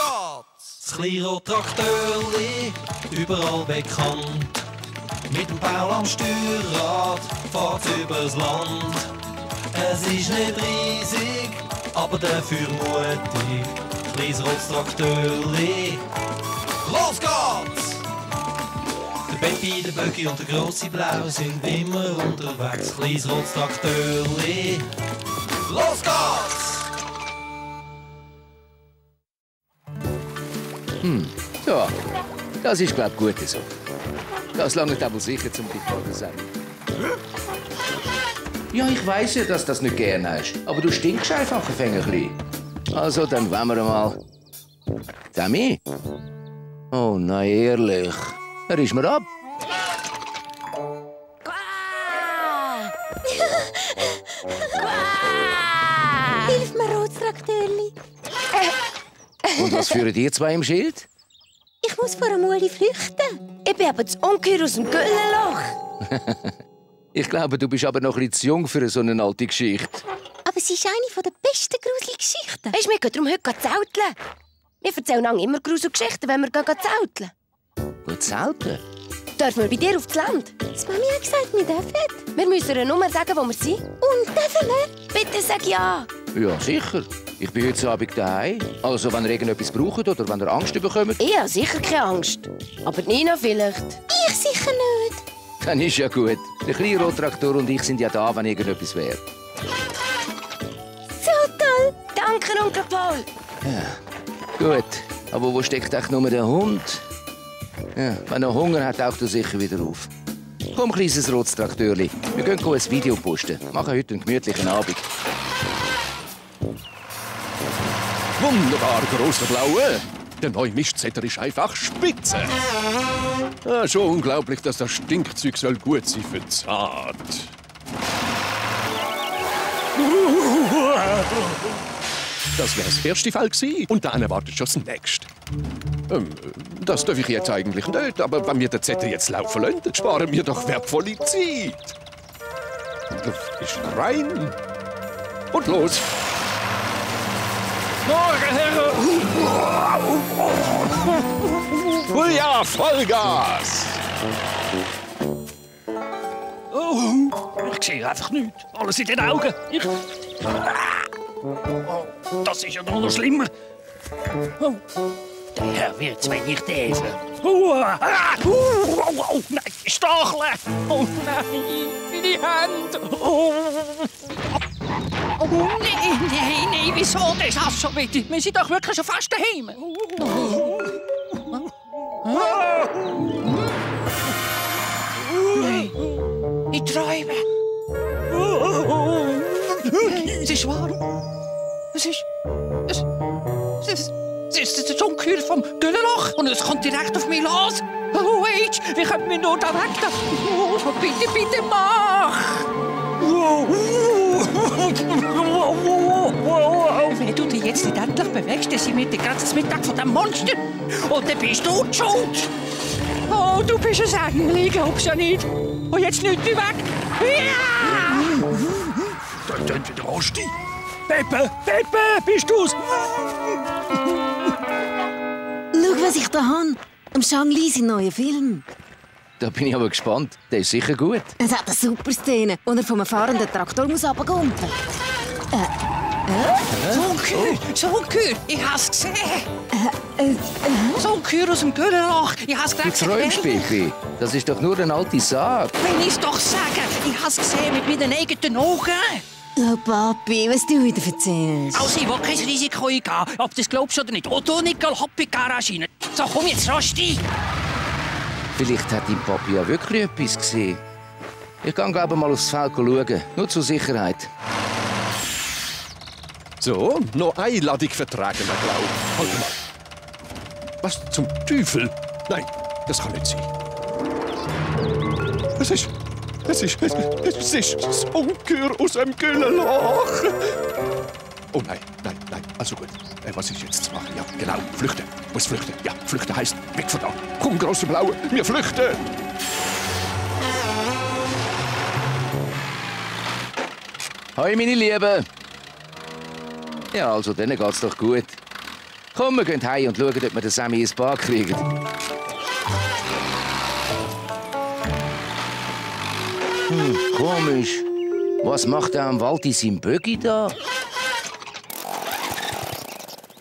geht's! Das Kleinrad-Traktörli, überall bekannt. Mit dem Paul am Steuerrad fahrt's übers Land. Es ist nicht riesig, aber dafür mutig. Kleines rotes Traktörli. Los geht's! Der Peppi, der Böcki und der grosse Blau sind immer unterwegs. Kleines rotes Traktörli. Los geht's! Ja, das ist, glaub ich, gut so. Das langt aber sicher zum Diktator sein. Ja, ich weiss ja, dass du das nicht gerne hast. Aber du stinkst einfach ein bisschen. Also, dann wollen wir mal. Sammy? Oh nein, ehrlich. Er ist mir ab. Hilf mir, Rotstraktörli. Und was führen die zwei im Schild? Ich muss vor einem Uli flüchten. Ich bin aber das Ungeheuer aus dem Güllenloch. Ich glaube, du bist aber noch ein bisschen zu jung für so eine alte Geschichte. Aber es ist eine der besten Gruselgeschichten. Weisst du, wir gehen darum heute zelteln. Wir erzählen immer Gruselgeschichten, wenn wir zelteln. Gut zelten? Dürfen wir bei dir auf das Land? Das Mami hat gesagt, wir dürfen. Wir müssen ihr nur sagen, wo wir sind. Und dürfen wir? Bitte sag ja. Ja, sicher. Ich bin heute Abend daheim. Also, wenn ihr irgendetwas braucht oder wenn ihr Angst bekommt. Ich habe sicher keine Angst. Aber Nina vielleicht. Ich sicher nicht. Dann ist ja gut. Der kleine Rottraktor und ich sind ja da, wenn irgendetwas wäre. So toll. Danke, Onkel Paul. Ja, gut. Aber wo steckt eigentlich nur der Hund? Ja, wenn er Hunger hat, taucht er sicher wieder auf. Komm, kleines Rottstraktörli. Wir gehen ein Video posten. Machen heute einen gemütlichen Abend. Wunderbar, großer Blaue. Der neue Mischzetter ist einfach spitze. Ah, schon unglaublich, dass das Stinkzeug soll gut sein für die Saat. Das wäre das erste Fall gewesen. Und dann erwartet schon das nächste. Das darf ich jetzt eigentlich nicht, aber wenn wir den Zettel jetzt laufen lassen, dann sparen wir doch wertvolle Zeit. Luft ist rein. Und los. Morgen, Herren! Oh ja, Vollgas! Oh, ich sehe einfach nichts. Alles in den Augen. Das ist ja noch schlimmer. Oh. Der Herr wird's, wenn ich helfe. Nein, Stacheln! Oh nein, meine Hände! Oh, nein, wieso das schon wieder? Wir sind doch wirklich schon fast daheim. Nein, ich träume. Es ist wahr. Es ist das Ungeheuer vom Güllenloch und es kommt direkt auf mich los. Oh, Age, wie können wir nur da weg? Oh, bitte, bitte, mach! Wenn du dich jetzt nicht endlich bewegst, dann sind wir den ganzen Mittag von dem Monster. Und dann bist du die Schuld. Oh, du bist ein Engel, ich glaub's ja nicht. Und jetzt nicht mehr weg. Ja! Da tönt wieder Rosti. Peppe, bist du's? Schau, was ich da habe. Am Shang-Li sein neuer Film. Da bin ich aber gespannt. Der ist sicher gut. Es hat eine super Szene, wo er vom fahrenden Traktor muss runtergumpen. So ein Ungeheuer, ich hab's gesehen. So ein Ungeheuer aus dem Güllenloch, ich hab's gerade Du träumst, Pippi. Das ist doch nur eine alte Saat. Wenn ich's doch sagen, ich hab's gesehen mit meinen eigenen Augen. Oh, Papi, was du wieder erzählst. Also, ich will kein Risiko eingehen, ob du das glaubst oder nicht. Und du, Nicole, hopp in die Garage rein. So, komm jetzt rasch rein. Vielleicht hat dein Papi ja wirklich etwas gesehen. Ich kann glaube mal aufs Feld schauen. Nur zur Sicherheit. So, noch eine Ladung vertragen, Blau. Halt mal. Was zum Teufel? Nein, das kann nicht sein. Es ist das Ungeheuer aus dem Güllenloch. Oh nein. Also gut. Was ist jetzt zu machen? Ja, genau. Flüchten. Muss flüchten. Ja, flüchten heisst weg von da. Komm, große Blaue, wir flüchten. Hoi, meine Lieben. Ja, also, denen geht's doch gut. Komm, wir gehen heim und schauen, ob wir den Sammy ins Bad kriegen. Komisch. Was macht er am Wald in seinem Buggy da?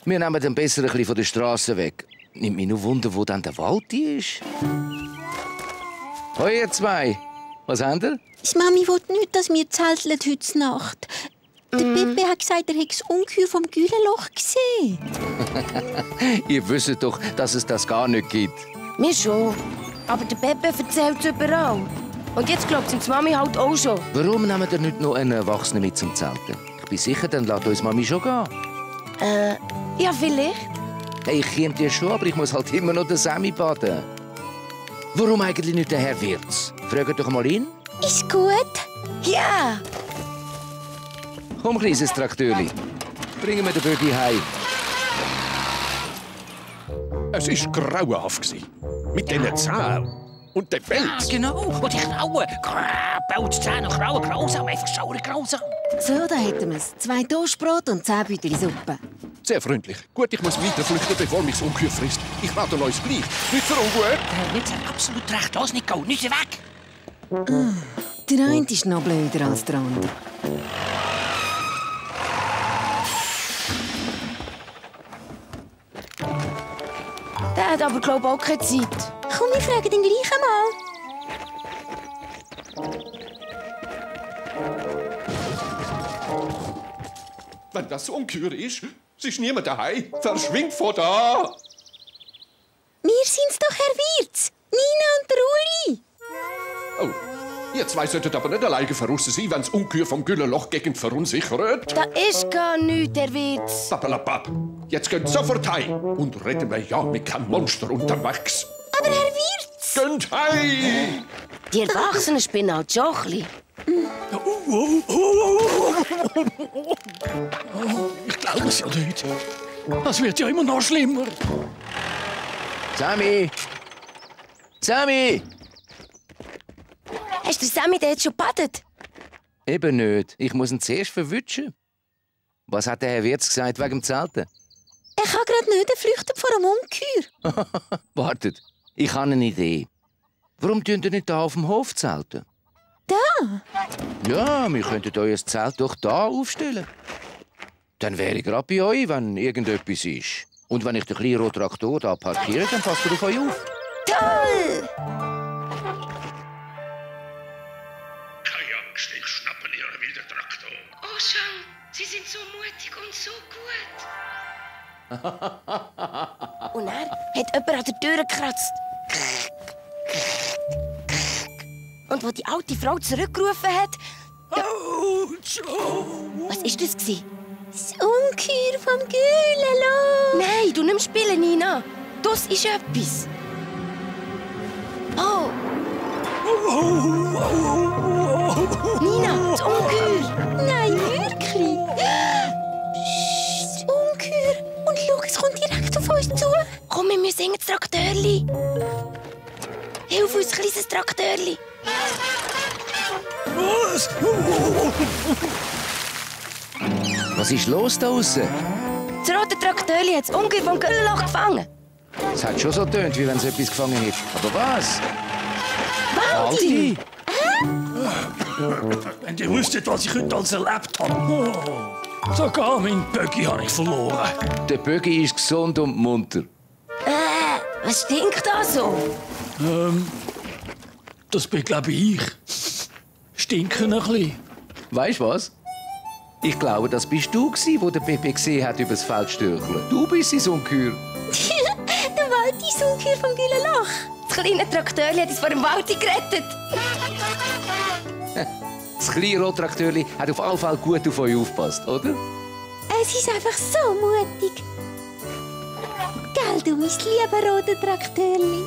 Wir nehmen den besser ein bisschen von der Straße weg. Nimmt mich nur Wunder, wo dann der Wald ist. Hoi, ihr zwei. Was habt ihr? Die Mami will nicht, dass wir zelteln heute Nacht. Der Pepe hat gesagt, er hätte das Ungeheuer vom Gülenloch gesehen. Ihr wisst doch, dass es das gar nicht gibt. Wir schon. Aber der Pepe erzählt es überall. Und jetzt glaubt die Mami halt auch schon. Warum nehmen wir nicht noch einen Erwachsenen mit zum Zelten? Ich bin sicher, dann lässt uns Mami schon gehen. Ja, vielleicht. Hey, ich käme dir schon, aber ich muss halt immer noch den Sammy baden. Warum eigentlich nicht der Herr Wirtz? Fragt doch mal ihn. Ist gut? Ja. Komm, kleines Traktörli. Bringen wir den Buggy heim. Es war grauenhaft. Mit diesen Zähnen und dem Pelz. Ja, genau. Und die Klauen. Pelzzähne und Klauen, grausam. Einfach schaurig grausam. So, da hätten wir es. 2 Toastbrot und 10 Beutel Suppe. Sehr freundlich. Gut, ich muss weiterflüchten, bevor mich das Ungeheuer frisst. Ich rate euch gleich. Nicht für ungut. Herr Witz hat absolut recht. Los, nicht gehen. Nicht weg. Der eine ist noch blöder als der andere. Der hat aber, glaube ich, auch keine Zeit. Komm, wir fragen den gleich einmal. Wenn das Ungeheuer ist ist niemand daheim. Verschwingt von da. Wir sind's doch, Herr Wirtz. Nina und der Uli. Oh, ihr zwei solltet aber nicht alleine verrissen sein, wenn das Ungeheuer vom Gülenloch-Gegend verunsichert. Da ist gar nichts, der Witz. Pappalapapp. Jetzt geht sofort heim und reden wir ja mit keinem Monster unterwegs. Aber Herr Wirtz. Geht heim! Die Erwachsenen spinnen halt schon ein bisschen. Ich glaube es ja nicht. Das wird ja immer noch schlimmer. Sammy! Sammy! Hast du den Sammy jetzt schon gebadet? Eben nicht. Ich muss ihn zuerst verwutschen. Was hat der Herr Wirtz gesagt wegen dem Zelten? Er kann gerade nicht flüchten vor einem Ungeheuer. Wartet, ich habe eine Idee. Warum tun ihr nicht da auf dem Hof zelten? Da? Ja, wir könnten euer Zelt doch da aufstellen. Dann wäre ich gerade bei euch, wenn irgendetwas ist. Und wenn ich den kleinen roten Traktor da parkiere, dann passt ihr auf euch auf. Toll! Keine Angst, ich schnappe ihr wieder Traktor. Oh, schau, Sie sind so mutig und so gut. Und er hat jemand an der Tür gekratzt. Und wo die alte Frau zurückgerufen hat... Da... Was war das? Das Ungeheuer vom Gülenloch. Nein, du nimmst spielen, Nina. Das ist etwas. Oh. Nina, das Ungeheuer. Nein, wirklich. Das Ungeheuer. Und schau, es kommt direkt auf uns zu. Komm, wir müssen ins Traktörli. Hilf uns, kleines Traktörli. Was ist los da draussen? Das rote Traktörli hat das Ungeheuer vom Gülenloch gefangen. Es hat schon so getönt, wie wenn es etwas gefangen hätte. Aber was? Waldi! Wenn ihr wüsstet, was ich heute alles erlebt habe. Oh, sogar mein Buggy habe ich verloren. Der Buggy ist gesund und munter. Was stinkt da so? Das bin, glaube ich. Stinken ein bisschen. Weißt du was? Ich glaube, das bist du, der den Pepe gesehen hat übers Feld stürcheln. Du bist sein Ungeheuer. Der Wald ist Ungeheuer vom Gülenloch. Das kleine Traktörli hat uns vor dem Waldi gerettet. Das kleine Rottrakteurli hat auf alle Fälle gut auf euch aufgepasst, oder? Es ist einfach so mutig. Gell, du, mein lieber roter Traktörli.